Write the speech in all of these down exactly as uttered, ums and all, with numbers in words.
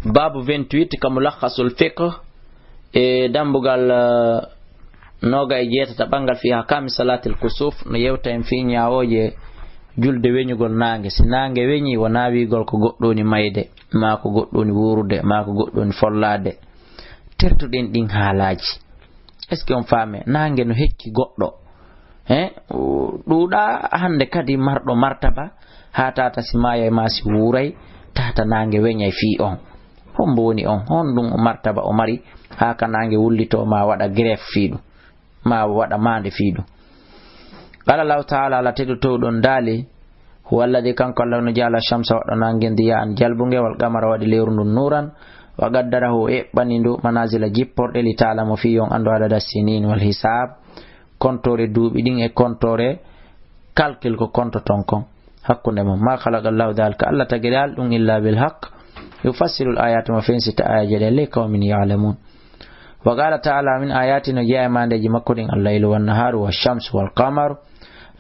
Baabu vingt-huit ka Mulakhasul Fiqh, e dambugal, eh, noga e jeetata ɓangal fi ahkami salatil kusuf, no yewta en fi ñaawooje julde weñugol naange. Si naange weñi, wonaa wiigol ko goɗɗo woni mayde, maa ko goɗɗo woni wuurude, maa ko goɗɗo woni follaade. Tertuɗen ɗin haalaaji. Est-ce que on faame? Naange no hecci goɗɗo. He? Ɗuuɗa hannde kadi marɗo martaba, haa tata si maayay maa si wuuray, tata naange weñay fii on. Hombo woni on? Honɗum o martaba o mari, haa ka naange wullitoo maa waɗa grève fii ɗum, maa waɗa maande fii ɗum? Qala Allahu ta'ala, Alla teddu towɗon daali, "Huwa alladhi", kanko Alla no jaala, "shamsa", waɗɗo naange, "diya'an", jalbunge, "wal qamara", waɗi lewru ndun, "nuran", wa qaddarahu, o eɓɓani ndu, "manazila", jipporɗe, "li ta'lamu", fii on anndu, "adada sinin", wal hisab, kontoore duuɓi ɗin e kontoore calcul ko kontoton kon hakkunde mon. "Ma khalaqa Allahu dhalika", Alla tagi dal ɗum, "illa bil haqq", yufassilu al ayati, mo fensita ayaje ɗen, "li qawmin ya'lamun". Wa qala ta'ala, min ayati, no jeyaa e maandeeji makko ɗin, al laylu wan naharu wa shamsu wal qamaru,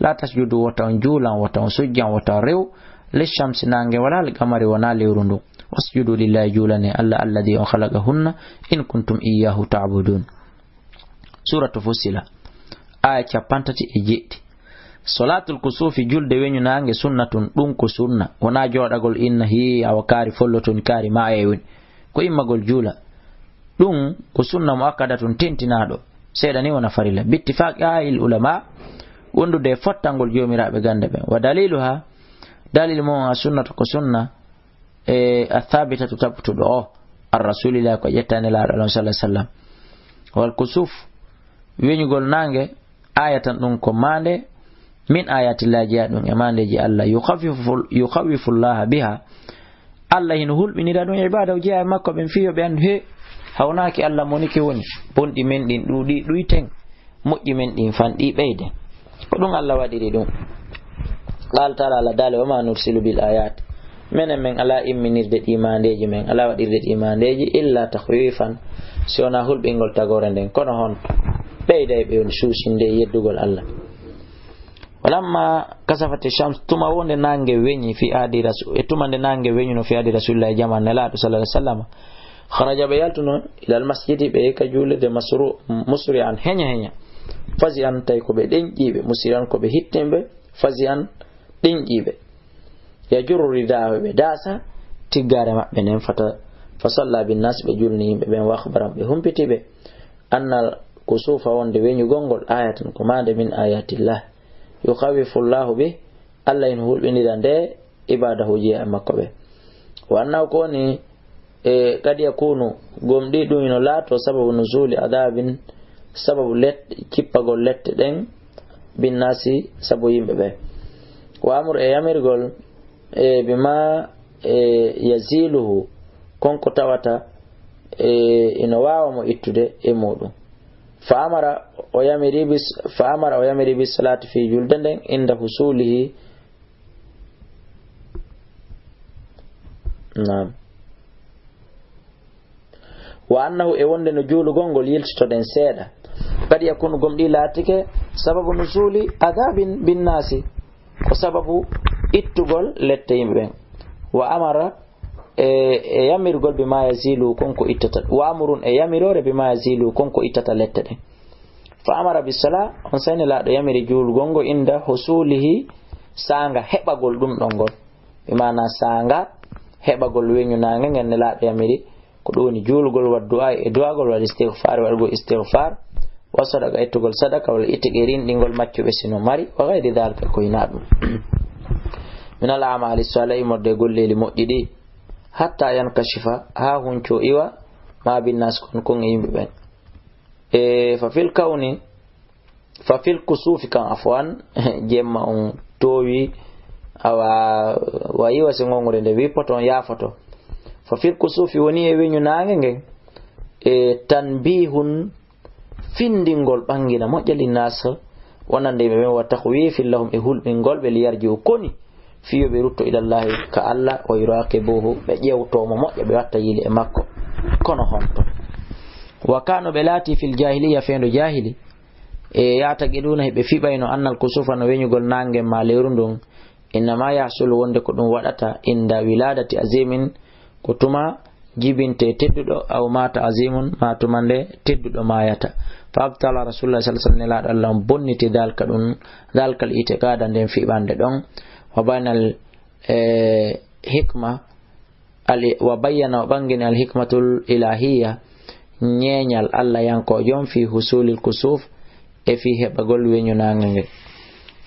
la tasjudu, wota on juulan, wota on sujjan, wota on rew, li shamsi, naange, wala al qamari, wona lewru ndu, wasjudu lillahi, juulane Alla, alladhi, on, khalaqahunna, in kuntum iyyahu ta'budun. Suratu Fussila, aya capantati e jeɗɗi. Solatul kusufi, julde weñu naange, sunnatun, ɗum ko sunna, wona jooɗagol inna hii awa kaari folloto ni, kaari maaya e woni, ko immagol juula. Ɗum ko sunna muakkadatun, tentinaaɗo, seeɗa ni wona farilla. Bittifaqi ail ulama, wondude e fottangol joomiraaɓe gannde ɓen. Wa daliluha, dalil mum a sunnatu ko sunna, e athabitatu, tabtuɗo o, ar rasulillahi, ko ƴettani laaɗo Allah sallallahu alaihi wasallam. Wal kusuf, weñugol naange, ayatan, ɗum ko maande, min ayatillahi, jeyaa ɗum e maandeeji Allah, yukhawwifu, yukhawwifullaha biha, Allah hino hulɓinira ɗum ibadahu, jeyaa e makko ɓen, fii yo ɓe anndu, he, hawnaaki Allah monike woni, bonɗi men ɗin ɗuuɗi, ɗuyten, moƴƴi men ɗin fanɗi, ɓeyden. Ko ɗum Allah waɗiri ɗum. Qala ta'ala, Allah daali, "Wa ma nursilu bil ayat." Menen men alaa imminirde ɗi maandeeji, men alaa waɗirde ɗi maandeeji, illa takhwifan, si wonaa hulɓingol tagoore nden. Kono honto? Ɓeyday ɓe on suusinde e yeddugol Allah. Walamma kasafati shams, tuma wonde naange weñi fi ahdi rasu-, e tuma nde naange weñuno fi ahdi Rasulillahi, jaman Nelaaɗo sallallahu alaihi wasallam, kharaja, ɓe yaltuno, ilal masjidi, ɓe ka juulirde, masru-, musri'an, heña heña, fazi'an, tawi ko ɓe ɗenƴiiɓe, musri'an, ko ɓe hittimɓe, fazi'an, ɗenƴiiɓe. Yajurru ridaahu, ɓe daasa tiggaare maɓɓe nden, fata, fa salla bin nas, ɓe julni yimɓe ɓen, wa akhbaran, ɓe humpiti ɓe, annal kusufa, wonde weñugol ngol, ayatan, ko maande, min ayatillah, yukhawwifu Allahu bih, Allah ina hulɓinira nde ibadahu, jeyaa e makko ɓe. Wa annahu, ko woni, e, qad yakunu, gomɗii ɗum ino laato, sababu nuzuli adabin, sababu let-, cippagol lette ɗen, binnasi, sabu yimɓe ɓe. Wa amru, e yamirgol, e, bima, e, yaziluhu, kon ko tawata, e, ino waawa mo ittude e muɗum. Fa amara, o yamiri bis-, fa amara, o yamiri bis salati, fi julde nden, inda husulihi. Naam. Wa annahu, e wonde no juulugol ngol, yiltitoɗen seeɗa, qad yakunu, gomɗii laatike, sababu nuzuli adabin binnasi, ko sababu ittugol lette yimɓe ɓen. Wa amara, e, e yamirgol, bima yazilu, kon ko ittata, wa amrun, e yamiroore, bima yazilu, kon ko ittata lette ɗen. Fa amara bis sala, on saa'i Nelaaɗo yamiri juulgol ngol, inda husulihi, saanga heɓagol ɗum ɗon ngol. Bi maana saanga heɓagol weñu naange ngen, Nelaaɗo yamiri ko ɗum woni juulgol, wa du'a, e du'agol, wal istighfar, waɗugol istighfar, wa sadaqa, ittugol sadaqa, wal itiqi, rinɗingol maccuɓe si no mari, wa ghayri dhalika, ko hinaa ɗum. Min al a'mali salih, immorde e golleeli moƴƴi ɗi, hatta yankashifa, haa hunco iwa, ma binnas, kon, kon e yimɓe ɓen. E fa fil kawni, fa fil kusufi kan, afwan, jemma on toowi, awa, wa iwa se ngongore nde wi poto on yaafoto. Fa fil kusufi, woni e weñu naange ngen, e tanbihun, findingol ɓangina moƴƴa, linnas, wonande yimɓe ɓen, wa takhwifin lahum, e hulɓingol ɓe, liyarji'u, koni fii yo ɓe rutto, ilallahi, ka Allah, wa yuraqibuhu, ɓe ƴewto mo moƴƴa, ɓe watta yili e makko. Kono honto? Wa kanu, ɓe laati, fil jahiliya, fendo jahili, e ya'taqiduna, hiɓe fiɓayno, annal kusufa, no weñugol naange ma lewru ndun, innama yahsulu, wonde ko ɗum waɗata, inda wiladati azimin, ko tuma jibinte tedduɗo, aw maata azimun, maa tuma nde tedduɗo maayata. Fa abtala Rasulullah sallallahu alaihi wasallam, nelaaɗo Allah on bonniti dalka ɗum, dalkal itiqaada nden fiɓande ɗon. Wa baynal, eh, hikma, al-, wa bayyana, o ɓangini al hikmatul ilahiyya, ñeeñal Allah yankoojo on fi husulil kusuf, e fii heɓagol weñu naange nge.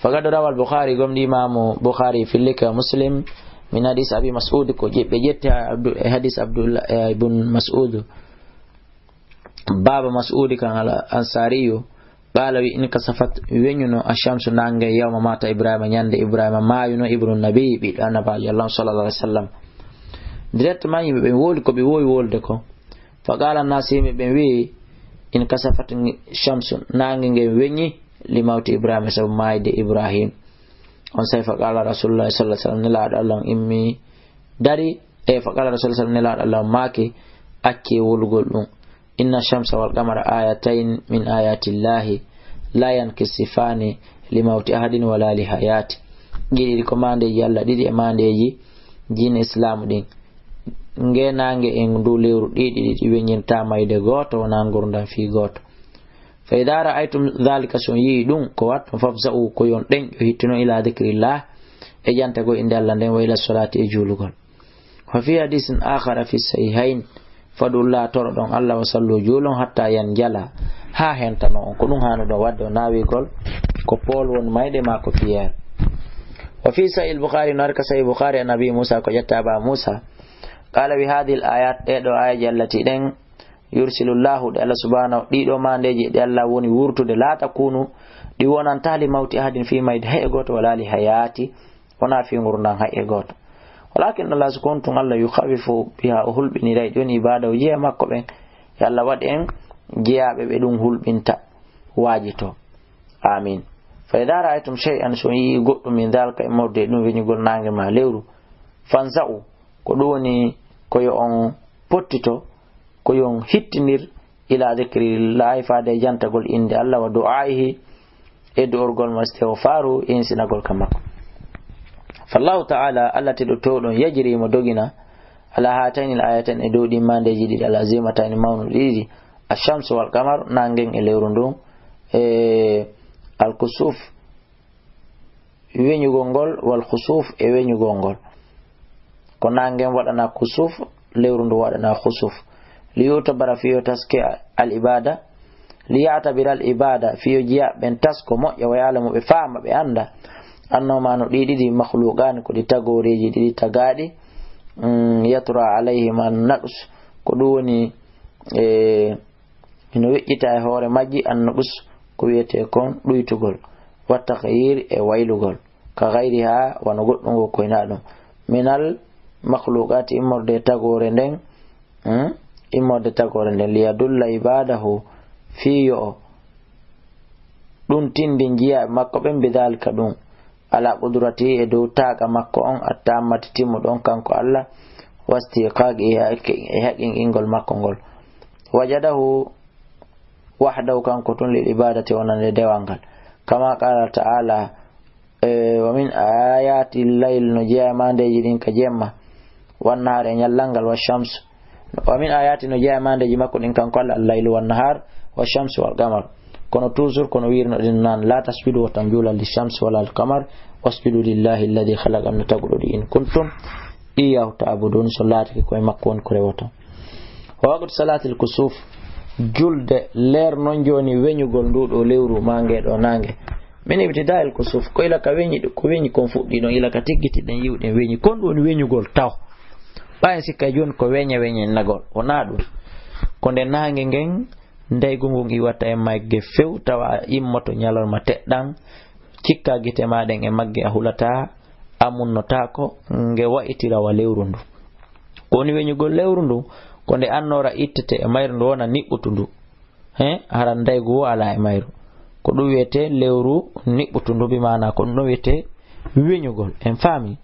Faqad rawa al-Bukhari, gomɗi Imaamu Bukhari fillike Muslim, min hadis Abi Mas'ud, ko je-, ɓe ƴetti Abdu-, e hadis Abdullah, e Ibn Mas'ud, baaba Mas'ud kan al Ansariyu, qala wi, inkasafat, weñuno, ashamsu, naange, yawma mata Ibrahima, ñande Ibrahima maayuno, ibnu nabi, ɓiɗɗo annabajo Allah sallallahu alaihi wasallam. Directement yimɓe ɓen woli ko ɓe wowi wolde ko. Fa qala an-nas, yimɓe ɓen wi'i, inkasafat shamsu, naange ngen weñi, li mawti Ibrahima, sabu maayde Ibrahim. On sai fa qala Rasulullah sallallahu alaihi wasallam, nelaaɗo Allah on immi dari, e fa qala Rasulullah sallallahu alaihi wasallam, nelaaɗo Allah on maaki, acce wolugol ɗum. Inna shamsa wal qamara ayatayn min ayatillahi la yankisifani li mawti ahadin wala li hayati. Ɗiɗi ko maandeeji Allah ɗiɗi e maandeeji diine Islaamu ɗin. Nge naange e ndu lewru ɗiɗi ɗiɗi weñirta mayde gooto, wona ngurndan fii gooto. Fa idha ra'aytum dhalika, so on yi'i ɗum, ko watton, fafza'u, ko yon ɗen yo hittino, ila dhikrillah, e jantagol innde Allah nden, wa ila salati, e juulugol. Wa fi hadisin akhara fi sahihayn, fadullah, toroɗon Allah, wa sallu, juulon, hatta yanjala, haa hentano on. Ko ɗum haanuɗon waɗde, o naawigol ko Paul woni mayde maa ko Pierre. Wa fi sahih al-Bukhari, no ari ka sahih Bukhari, an Abi Musa, ko ƴetta Aba Musa, qala wi hadhihi al-ayat, ɗee ɗoo aayeeje allati ɗen, yursilullahu, ɗe Allah subhanahu, ɗiɗo maandeeji ɗe Allah woni wurtude, la takunu, ɗi wonantaa li mawti ahadin fii mayde hay e gooto, wala li hayati, wona fii ngurndan hay e gooto. Walakin Allah, so ko on tun Allah, yukhawifu biha, o hulɓiniray ɗi woni ibaadahu, jeya makko ɓen. Yo Allah waɗ en jeyaaɓe ɓe ɗum hulɓinta, waajito. Amin. Fa idha ra'aytum shay'an, so on yi'i goɗɗum, min dhalika, immorde e ɗum weñugol naange ma lewru, fanza'u, ko ɗum woni ko yo on pottito, ko yo on hittinir, ila dhikrillahi, faade e jantagol innde Allah, wa du'aihi, e du'orgol mo, istighfaru, e insinagol ka makko. Fallahu ta'ala, Allah tedduɗo towɗo on, yajri, mo dogina, ala hatayni al-ayatayni, e dow ɗin maandeeji ɗiɗi, al-azimatayni, mawnuɗi ɗiɗi, ash-shamsu wal qamar, naangen e lewru ndun, e al-kusuf, weñugol ngol, wal khusuf, e weñugol ngol. Ko naangen waɗana kusuf, lewru ndu waɗana khusuf. Li yu'tabara, fii yo taske al ibada, li ya'tabira al ibada, fii yo jeya ɓen tasko moƴƴa, wa ya'lamu, ɓe faama, ɓe annda, annahuma, no ɗi ɗiɗi, makhluqani, ko ɗi tagooreeji ɗiɗi tagaaɗi, mm, yatura alayhima an-naqs, ko ɗum woni, e, ino weƴƴita e hoore majji, an-naqs, ko wiyetee kon ɗuytugol, wa takhyir, e waylugol, ka ghayriha, wano goɗɗum ngol koynaa ɗum, minal makhluqati, immorde e tagoore nden, hmm? Immorde e tagoore nden, liyadulla ibadahu, fii yo o ɗum tindin jiyaaɓe makko ɓen, bidhalika, ɗum, ala qudratihi, e dow taaqa makko on, attammati, timmuɗo on, kanko Allah, wastiqaqi, e haqqi-, e haqqinqingol makko ngol. Wajadahu wahdahu, kanko tun, lil ibadati, wonande dewal ngal. Kama qala ta'ala, e, wa min ayati layl, no jeyaa e maandeeji ɗin ka jemma, wan nahar, e ñallal ngal, wa shams. Wa min ayati, no jeyaa e maandeeji makko ɗin kanko Allah, al laylu wan nahar, wa shamsu wal qamar. Kono toujours, kono wirno ɗin nan, la tasjudu, wota on juula, li shams wala al qamar, wasjudu lillahi alladhi khalaqahunna, taguɗo ɗi, in kuntum iyyahu ta'budun, so laatike ko e makko woni ko rewoton. Wa waqtu salatil kusuf, julde leer non jooni weñugol ndu ɗo lewru ma nge ɗo naange. Min ibtida'il kusuf, ko ila ka weñi, ko weñi kon fuɗɗi ɗon, ila ka tiggiti ɗen yiwɗen weñi. Kon ɗum woni weñugol taw. Ɓaye sikka jooni ko weñe weñe nagol, wonaa ɗum. Ko nde naange ngen, ndaygu ngun iwata e magge few, tawa a immoto ñalorma teɗɗan, cikka gite ma ɗen e magge, a hulataa, a munnotaako, nge wa'itira wa lewru ndu. Ko woni weñugol lewru ndu, ko nde annoora ittete e mayru ndu wona niɓɓutundu. He, hara ndaygu wo alaa e mayru. Ko ɗum wiyetee lewru niɓɓutundu, bi maana ko ɗum ɗon wiyetee weñugol. En faami?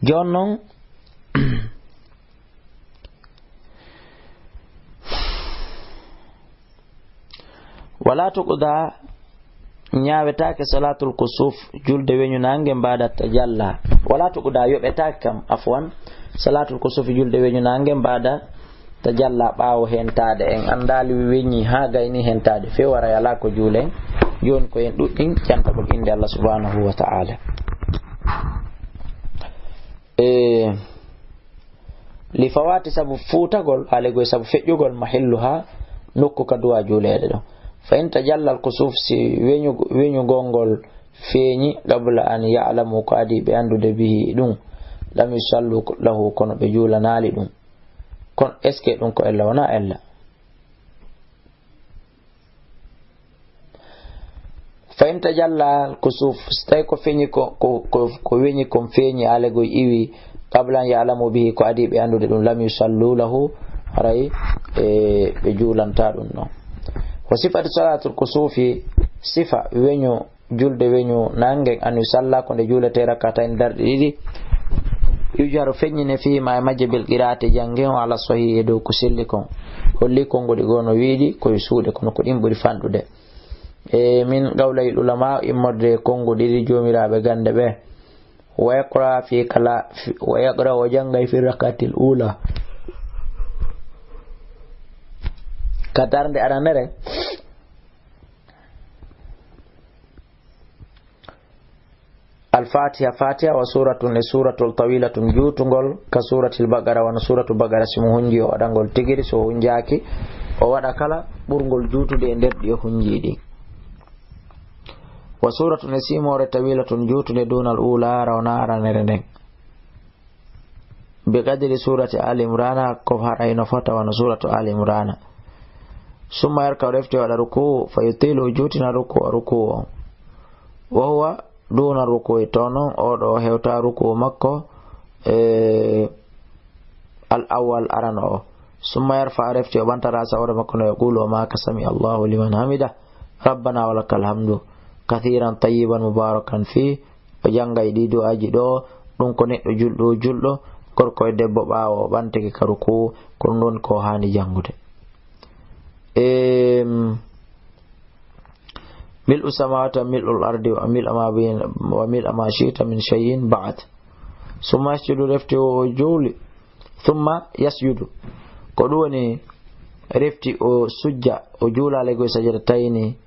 Jooni non, wala tuqda, ñaawetaake salatul kusuf, julde weñu naange, mbaada tajalla. Wala tuqda, yoɓetaake kam, afwan, Salaatul kusuufi, julde weñu naange, mbaada tajalla, ɓaawo hentaade. En anndaali weñi haa gayni hentaade, few waray alaa ko juulen. Jooni ko en ɗuɗɗin cantagol innde Allah subhanahu wa ta'ala. E, li fawaati, sabu fuutagol, alegol, sabu feƴƴugol, mahilluha, nokku ka duwa juuleede ɗo. Fa in tajallal kusuuf, si weñu-, weñugol ngol feeñi, qabla an ya'lamu, ko adii ɓe anndude, bihi, ɗum, lam yusallu lahu, kono ɓe juulanaali ɗum. Kono est-ce que ɗum ko ella? Wonaa ella. Fa in tajalla kusuuf, so tawi ko feeñi ko, ko, ko, ko weñi kon feeñi, alegol iwi, qabla an ya'lamu bihi, ko adii ɓe anndude ɗum, lam yusallu lahu, haray, e, ɓe juulanta ɗum non. Wa sifatu salaatul kusuufi, sifa weñu, julde weñu naangen, an yusalla, ko nde juuletee rak'atayni, darɗe ɗiɗi, yujharu, feññine, fiihimaa, e majje, bil qiraati, janngen, o, ala sahiihi, e dow ko selli kon. Holli konnguɗi goo no wiiɗi, ko e suuɗe, kono ko ɗin ɓuri fanɗude. E, min qawlay ulama, immorde konnguɗi ɗiɗi joomiraaɓe gannde ɓe. Wa yaqra fi kala, fi, wa yaqra, o janngay fi rak'atil ula. Ka darnde aranere. Al-Fatiha, Fatiha, wa suratun, e suratul tawilatun, juutungol, ka suratil Baqara, wano suratu Baqara, si mo hunji o waɗangol tigiri, so hunjaaki, o waɗa kala ɓurngol juutude e nder ɗi o hunji ɗi. Wa suratun, e simoore, tawilatun, juutunde, dunal ula, rawna aranere nden. Bi qadri surati Ali Imrana, ko haray no fota wano suratu Ali Imrana. Summa yarka, o refti o waɗa ruku, fa yutilu, o juutina ruku, ruku on. Wa huwa duna ruku, to non o ɗo hewta ruku makko, e, al awwal, arano o. Summa yarfa, o refti o ɓanta rasa hoore makko no yaqulu o maaka, sami Allahu liman hamida, rabbana wa lakal hamdu, kathiran tayyiban mubarakan fi, o janngay ɗi du'aaji ɗo, ɗum ko neɗɗo julɗo, julɗo, gorko e debbo, ɓaawo o ɓantike ka ruku, ko ɗum ɗon ko haani janngude. Em, mil'u samawati wa mil'ul ardi wa mil'a ma bayn-, wa mil'a ma shi'ta min shay'in ba'd. Summa yasjudu, refti o juuli. Summa yasjudu. Ko ɗum woni refti o sujja, o juula alayhi sajada tayni,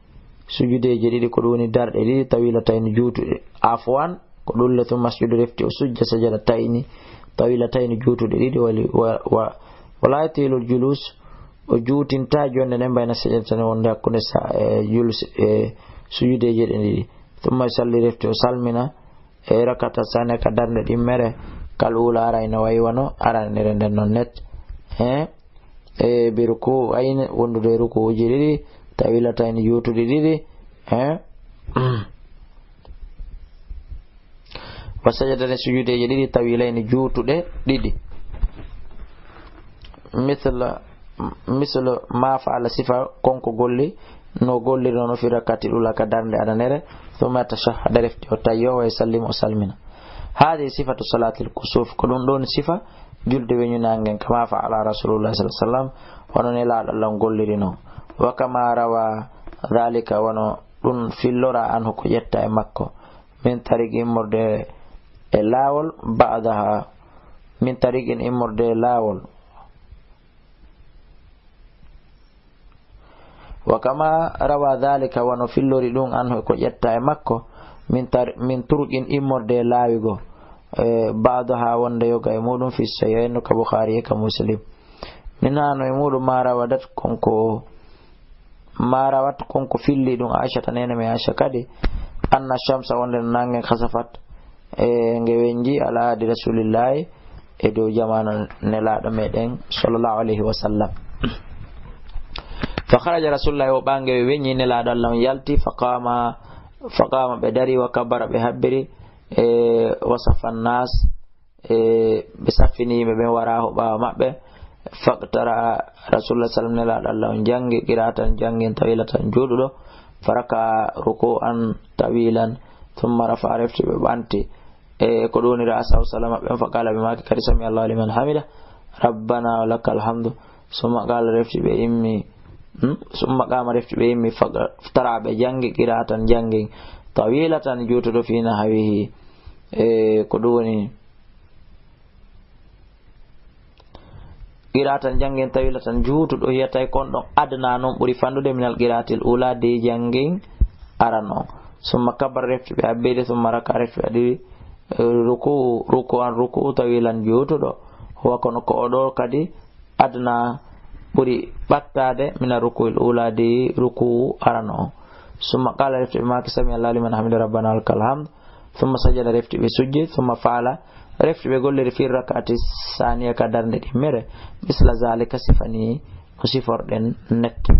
sujudeeje ɗiɗi, ko ɗum woni darɗe ɗiɗi, tawila tayni juutuɗe. Afwan, ko ɗum le, summa yasjudu, refti o sujja sajada tayni, tawila tayni juutuɗe ɗiɗi, wali-, wa, wa, wala yatilul julus, o juutinta jonde nden bayna sajada tayni wonde hakkunde sa-, e, julus, e, sujudeeje ɗen ɗiɗi. Summa yusalli, refti o salmina, e, rakata sane ka darnde ɗimmere, kal ula, aray no wayi wano aranere nden non net. He? E, bi ruku ayni, wondude e rukuuji ɗiɗi, tawila tayni juutuɗi ɗiɗi, he? Wa sajadani, sujudeeje ɗiɗi, tawilayni, juutuɗe ɗiɗi. Misla, mislu ma fa'ala, sifa konko golli, no gollirno no fi rakati ɗula ka darnde aranere, thumma tashahhada, refti o tayyo, wa yusallimu, o salmina. Hadi sifatu salatil kusuf, ko ɗum ɗon sifa julde weñu nangen, kama fa'ala Rasulullah sallallahu alaihi wasallam, wano Nelaaɗo Allah golliri non. Wa kama rawa dhalika, wano ɗum fillora anhu ko ƴetta e makko. Min tariqi, immorde e laawol, ba'daha, min tariqin, immorde e laawol. Wa kama rawa dhalika, wano fillori ɗum anhu ko ƴetta e makko, min tar-, min turqin, immorde e laawi goo, e, ba'daha, wonde yoga e muɗum, fi sahihayn, ka Bukhari e ka Muslim. Min hano e muɗum ma rawadat, konko, ma rawat, konko filli ɗum Aishata, nene men Aisha kadi, anna shamsa, wonde no nangen khasafat, e, nge wenji, ala ahdi Rasulillahi, e dow jamaanu Nelaaɗo meɗen, sallallahu alayhi wa sallam. Fa kharaja Rasulullah, o ɓange ɓe weñi, Nelaaɗo Allah on yalti, fa qama, fa qama, ɓe dari, wa kabbara, ɓe habbiri, e, wa saffa nas, e, ɓe saffini yimɓe ɓen warahu ɓaawo maɓɓe. Faqtara Rasulullah sallam, Nelaaɗo Allah on jangi qira'atan, jangin, tawilatan, juuɗuɗo, faraka ruku'an tawilan, thumma rafa'a, refti ɓe ɓanti. E, ko ɗum woni ra'sahu, salla maɓɓe on, fa qala, ɓe maaki kadi, sami Allahu liman hamida, rabbana wa lakal hamdu. Summa qala, refti ɓe immi, hmm? Summa qama, refti ɓe immi, fa-, tara ɓe jangi qira'atan, jangin, tawilatan, juutuɗo, fi nahwihi. E, ko ɗum woni Qira'atan janngen tawila tan juutuɗo, hiya tawi kon ɗon adna non ɓuri fanɗude minal qira'atil ula de janngen arano. Summa kabbar refti ɓe habbede, summa raka refti ɓe adi ruku, ruku an ruku tawilan juutuɗo. Huwa kono ko oɗo kadi adna ɓuri ɓattade mina ruku'il ula de ruku arano. Summa qala refti ɓe maki sami Allahu liman hamida rabbana lakal hamd. Summa sajada refti ɓe sujji, summa faala refti ɓe golliri fi rak'ati saniya ka darnde ɗimmere, misla zalika sifani ko siforɗen nette.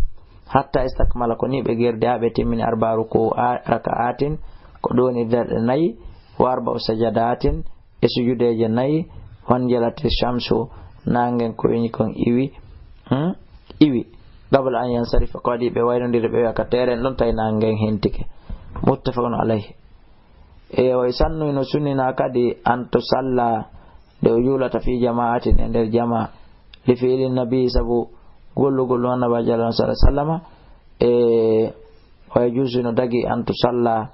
Hatta istakmala ko ni ɓe gerdi ha ɓe timmini arba ruku a-, raka'atin ko ɗoni darɗe nayi, wa arba'u sajadatin e sujudeje nayi, wan jalati shamsu nangen ko weñi kon iwi, hmm? Iwi. Qabla an yansarifa ko adi ɓe waynodiri ɓe wiya ka teren ɗon tawi nangen hentike. Muttafaqun alayhi. E, o e sannu ino sunnina kadi an to salla nde o juulata fi jama'atin e nder jama. Li fi'li nabi sabu gollugol ɗum annabajo Allah sallallahu alaihi wasallama. E, o e juusu ino dagi an to salla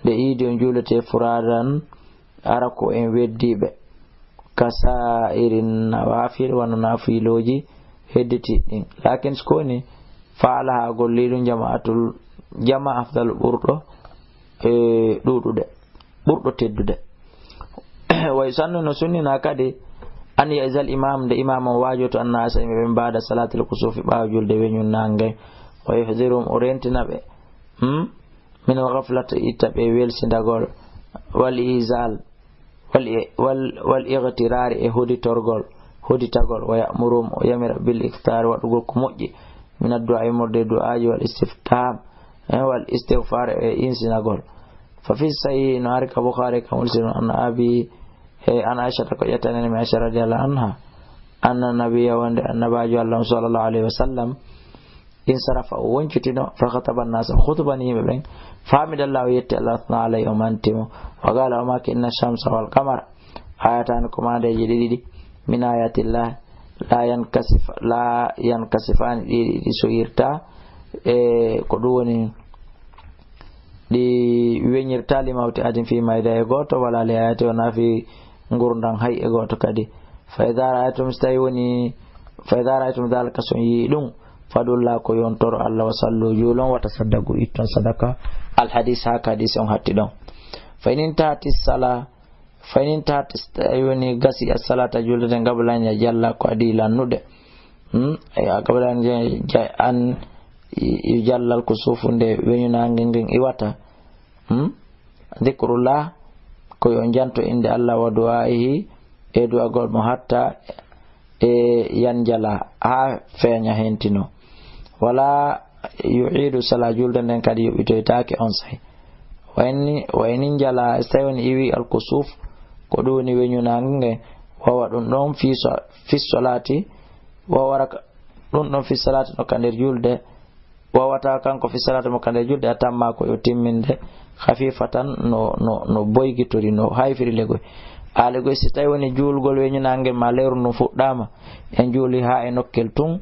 nde iidi on juulete furadan ara ko en weddiɓe. Ka sa'irin nawafil wano nafilooji hedditi ɗin. Lakin so ko woni fa'alaha golli ɗum jama'atul, jama afdal ɓurɗo, e, ɗuɗude, ɓurɗo teddude. Wa yusannu no sunnina kadi an ya'izal imam nde imam on waajoto annasa yimɓe ɓen ba'da salatil kusufi ɓaawo julde weñu nange. Wa yuhdirum o rentina ɓe, hmm? Min al ghaflati itta ɓe welsindagol wal izal wal, wal, wal igtirari e hoditorgol, hoditagol, wa ya'murum o yamira bil ikthari waɗugol ko moƴƴi, min addu'a e morde du'aaji wal istifham, eh, wal istighfar e insinagol. Fa fi sahih no ari ka Bukhari ka Muslim an abi, eh, an Aisha ko ƴettanani mi Aisha radiyallahu anha, anna nabiyya wonde annabajo Allah sallallahu alaihi wasallam, insarafa o woncitino, fa khataba an-nas o khutubani yimɓe ɓen, fa hamida Allah o yetti Allah, athna alayhi o manti mo, wa qala o maki inna shamsa wal qamara ayatani ko mandeji ɗiɗi ɗi min ayatillah la yankasifa, la yankasifani ɗiɗi ɗi soyirta, e ko ɗum woni ɗi weñirta li mawti adin fi mayda e goto wala li hayati o nafi ngurdan hay e goto kadi. Fa idha ra'aytum so tawi woni, fa idha ra'aytum dhalika so on yii ɗum, fadulla ko yontoro Allah wa sallu juulon wa tasaddaqu itton sadaka. Al hadis ha ka hadis on hatti ɗon. Fa in intahati sala, fa in intahat so tawi woni gasi as salata julde nde gablan ya jalla ko adi lannude. Hmm? Ya gablan ya ja-, an i, i jallal ko suufu nde weñu nange ngen iwata. Hmm? Dhikrullah, ko yo janto innde Allah wa du'aihi, e du'agol mo hatta e yanjala, haa feeña hentino. Wala yu'idu sala, julde nden kadi yoɓitoytaake on saa'i. Wa inni, wa inni njala, so tawi woni iwi al kusuf, ko ɗum woni weñu nange nge, wawa ɗum ɗon fi so-, fi solati, wawara ka-, ɗum ɗon fi salati no ka nder julde, wawata kanko fi salati mo ka nder julde a tamma ko yo timminde khafifatan no, no, no boygitori, no hayfiri legoy. A legoy si tawi woni juulgol weñu nange ma lewru ndun fuɗɗama, en juuli ha e nokkel tun,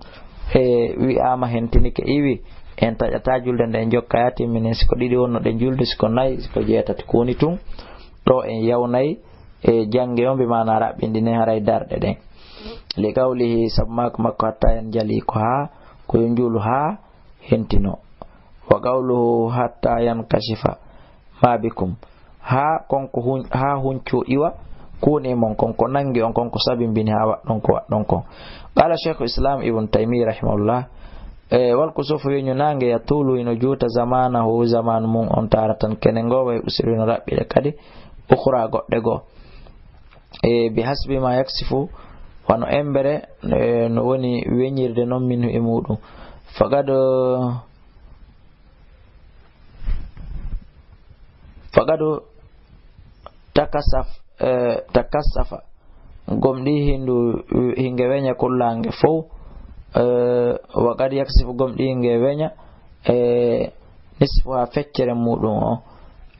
e wi'ama hentinike iwi, en taƴata julde nde en jokka ya timminen, siko ɗiɗi wonno ɗen julde, siko nayi, siko jeetati ko woni tun, ɗo en yawnay e jange on, bi maana raɓɓindine haray darɗe ɗen. Li qawlihi, sabu maako makko, hatta en jali ko ha, ko yo juulu ha hentino. Wa qawluhu hatta yankashifa ma bikum. Ha kon ko hun-, ha hunco iwa, kuni e mon kon ko nangi on kon ko sabimbini ha waɗɗon ko waɗɗon kon. Qala Shaykhul Islam Ibn Taymiyyah rahimahullah, e, wal kusufu weñu nange ya tulu ino juuta zamanahu, zamanu mum on taratan kene ngo way usiru ino raɓɓiɗe kadi ukhra goɗɗe goo. E, bi hasbi ma yaksifu, wano embere, e, no woni weñirde non minhu e muɗum. Faqad, faqad takasaf-, e, takassafa, gomɗi hindu, hinge weña kullange fow, e, wa qad yaksifu, gomɗi hinge weña, e, nisfuha, feccere muɗum o,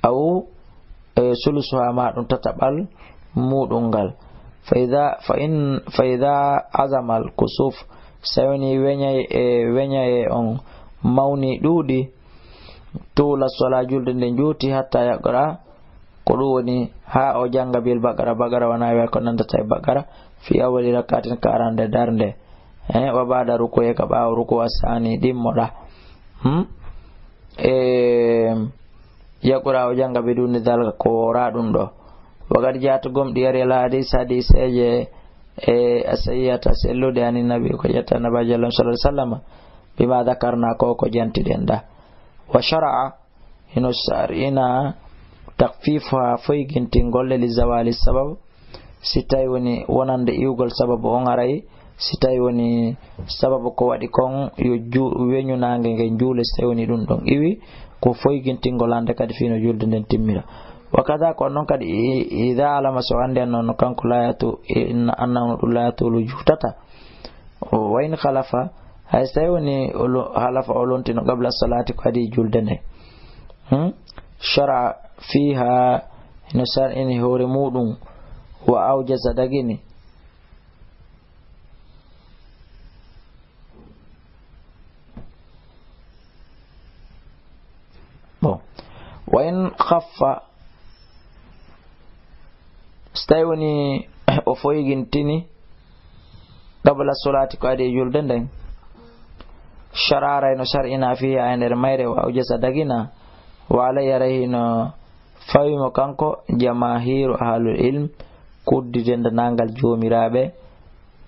aw, e, sulusuha, ma ɗum tataɓal muɗum ngal. Fa idha, fa in, fa idha azama al kusuf, so woni weñay e, weñay e on mawni ɗuuɗi, tula sola, julde nde juuti, hatta yaqra, ko ɗum woni ha o janga bil baqara, baqara wona wiya ko nandata e baqara, fi awwali rakatin, ka arande darnde. Eh, wa ba'da ruku'i, ka ɓaawo ruku'u, as-sani, ɗimmoɗa. Hmm? Eh, yaqra, o jannga, biduni dhalika, ko wooraa ɗum ɗo. Wa qad ja'at, gomɗi ari, al-ahadith, hadiseeje, e as-sahihata, selluɗe, ani nabi, ko ƴetta Nabaajo Allah sallallahu alaihi wasallam, bima dhakarna, ko ko jantiɗen ɗa. Wa shara'a, hino sar'ina, takfifuha, foygintingol, li zawali sabab, si tawi woni wonande iwgol sababu on, aray, si tawi woni sababu ko waɗi kon yo ju-, weñu naange ngen juule, si tawi woni ɗum ɗon iwi, ko foygintingol hande kadi fii no julde nden timmira. Wa kada, ko non kadi, i-, ida alama, so anndi annono kanko, la yatu-, i-, annahu no ɗum la yatulu juutata. O, wa in khalafa, hay so tawi woni o lo-, halafa, o lontino, qabla salati, ko adi julde nde. Hmm? Shara fiha, no sar'ini hoore muɗum, wa awjaza, dagini. Bon. Wa in khaffa, so tawi woni o foygintini, qabla solati, ko adi e julde nden, shara, aray no sar'ina fiha e nder mayre, wa awjaza, dagina, wa alayhi, aray hino fawimo kanko, jamahiru ahlul ilm, kuddi dendanangal joomiraaɓe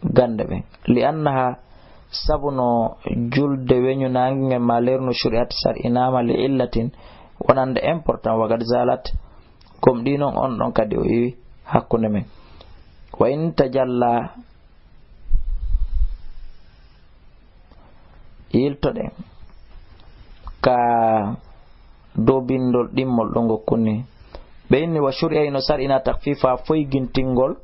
ganda ɓen. Li annaha, sabu no julde weñu naange ngen ma leru no shuri'at, sar'inama, li illatin, wonande important, wa qad zalat, gomɗii non on ɗon kadi o iwi hakkunde men. Wa in tajalla, yiltoɗen ka dow bindol ɗimmol ɗo ngokkuni. Ɓe inni, wa shuri'a, hino sar'ina, takfifa, foygintingol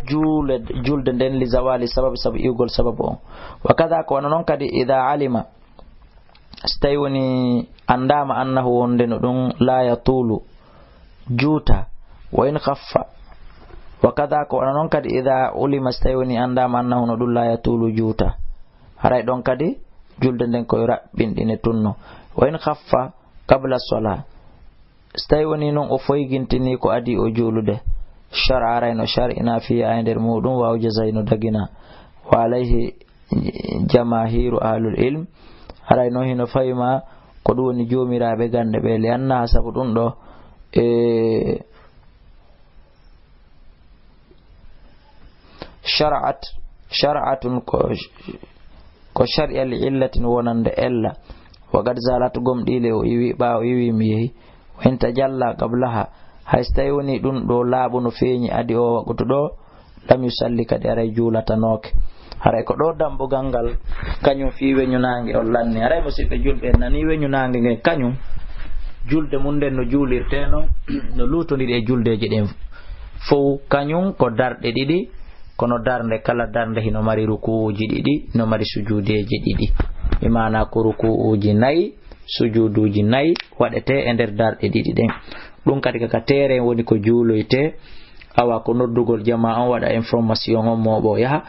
juule-, julde nden, li zawali sababi, sabu iwgol sababu on. Wa kada, ko wano non kadi, ida alima, so tawi woni anndaama, annahu, wonde no ɗum, la yatulu, juuta, wa in khaffa. Wa kada, ko wano non kadi, ida ulima, so tawi woni anndaama, annahu, no ɗum, la yatulu, juuta, haray ɗon kadi julde nden koye raɓɓinɗine tunno. Wa in khaffa qabla sola, so tawi woni non o foygintini ko adi o juulude, shara, aray no shar'ina, fiha, e nder muɗum, wa awjaza, no dagina, wa alayhi jamahiru ahlul ilm, haray non hino fawima ko ɗum woni joomiraaɓe gande ɓe, li annaha, sabu ɗum ɗo, e, shar'at, shar'atun, ko, ko shari'a, li illatin, wonande ella. Wa qad zalat, gomɗii le o iwi, ɓaawo iwi mi yehi. Wa in tajalla qablaha, hay so tawi woni ɗum ɗo laaɓu no feeñi adi o waqtu ɗo, lam yusalli, kadi haray juulatanooke. Haray ko ɗo dambugal ngal, kañum fii weñu naange on lanni. Haray, musidɓe julɓe, en nanii weñu naange ngen, kañum julde mum nden no juulirtee non, no luutondiri e juldeeji ɗin fow. Kañum ko darɗe ɗiɗi, kono darnde kala darnde hino mari rukuuji ɗiɗi, no mari sujuudeeji ɗiɗi. Bi maana ko rukuuji nayi, sujuuduuji nayi waɗetee e nder darɗe ɗiɗi ɗen. Ɗum kadi ka, ka teeren woni ko juuloytee, awa ko noddugol jamaa on, waɗa information on, mooɓo yaha,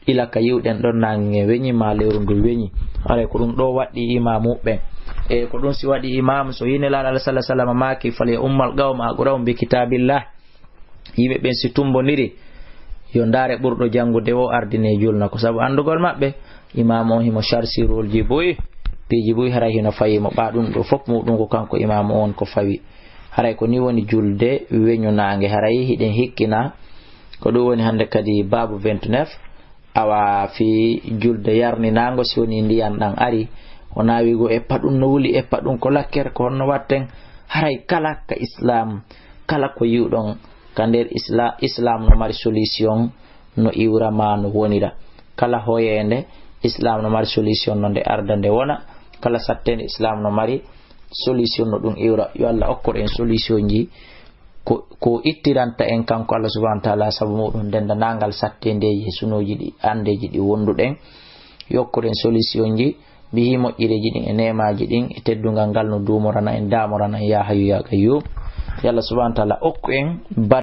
ila ka yiwɗen ɗon naange ngen weñi, ma lewru ndu weñi. Haray ko ɗum ɗo waɗɗi imaamu ɓen. E ko ɗum si waɗi imaamu, so hii Nelaaɗo Allah sallallahu alaihi wasallam maaki, "Fal ya ummal qawma aqra'uhum bi kitabillah." Yimɓe ɓen si tumbondiri, yo ndaare ɓurɗo janngude o ardine julna. Ko sabu anndugol maɓɓe, imaamu on himo charsi rôleji buy, piiji buy, haray hino fayi mo ɓaa ɗum ɗo fof muɗum ko kanko imaamu on ko fawi. Haray ko ni woni julde weñu naange. Haray hiɗen hikkina ko ɗum woni hannde kadi baabu vingt-neuf. Awa fii julde yarninaango, si woni ndiyan ɗan ari, wonaa wiigo eppa ɗum no wuli, eppa ɗum ko lakkere, ko honno watten? Haray kala ka Islam, kala ko yi'uɗon ka nder Isla-, Islam no mari solution no iwra ma no wonira. Kala hoyeende, Islam no mari solution no nde arda nde wona. Kala satteende, Islam no mari solution no ɗum iwra. Yo Allah okkor en solution ji ko, ko ittiranta en kanko Allah subhanahu wa ta'ala sabu muɗum dendanangal satteendeeji e sunooji ɗi, anndeeji ɗi wonduɗen. Yokkuɗen solution ji, mbihi moƴƴireeji ɗin e neemaaji ɗin e teddungal ngal no duumorana en, daamorana en, ya hayyu ya qayyum. Yo Allah subhanahu wa ta'ala okku en bar-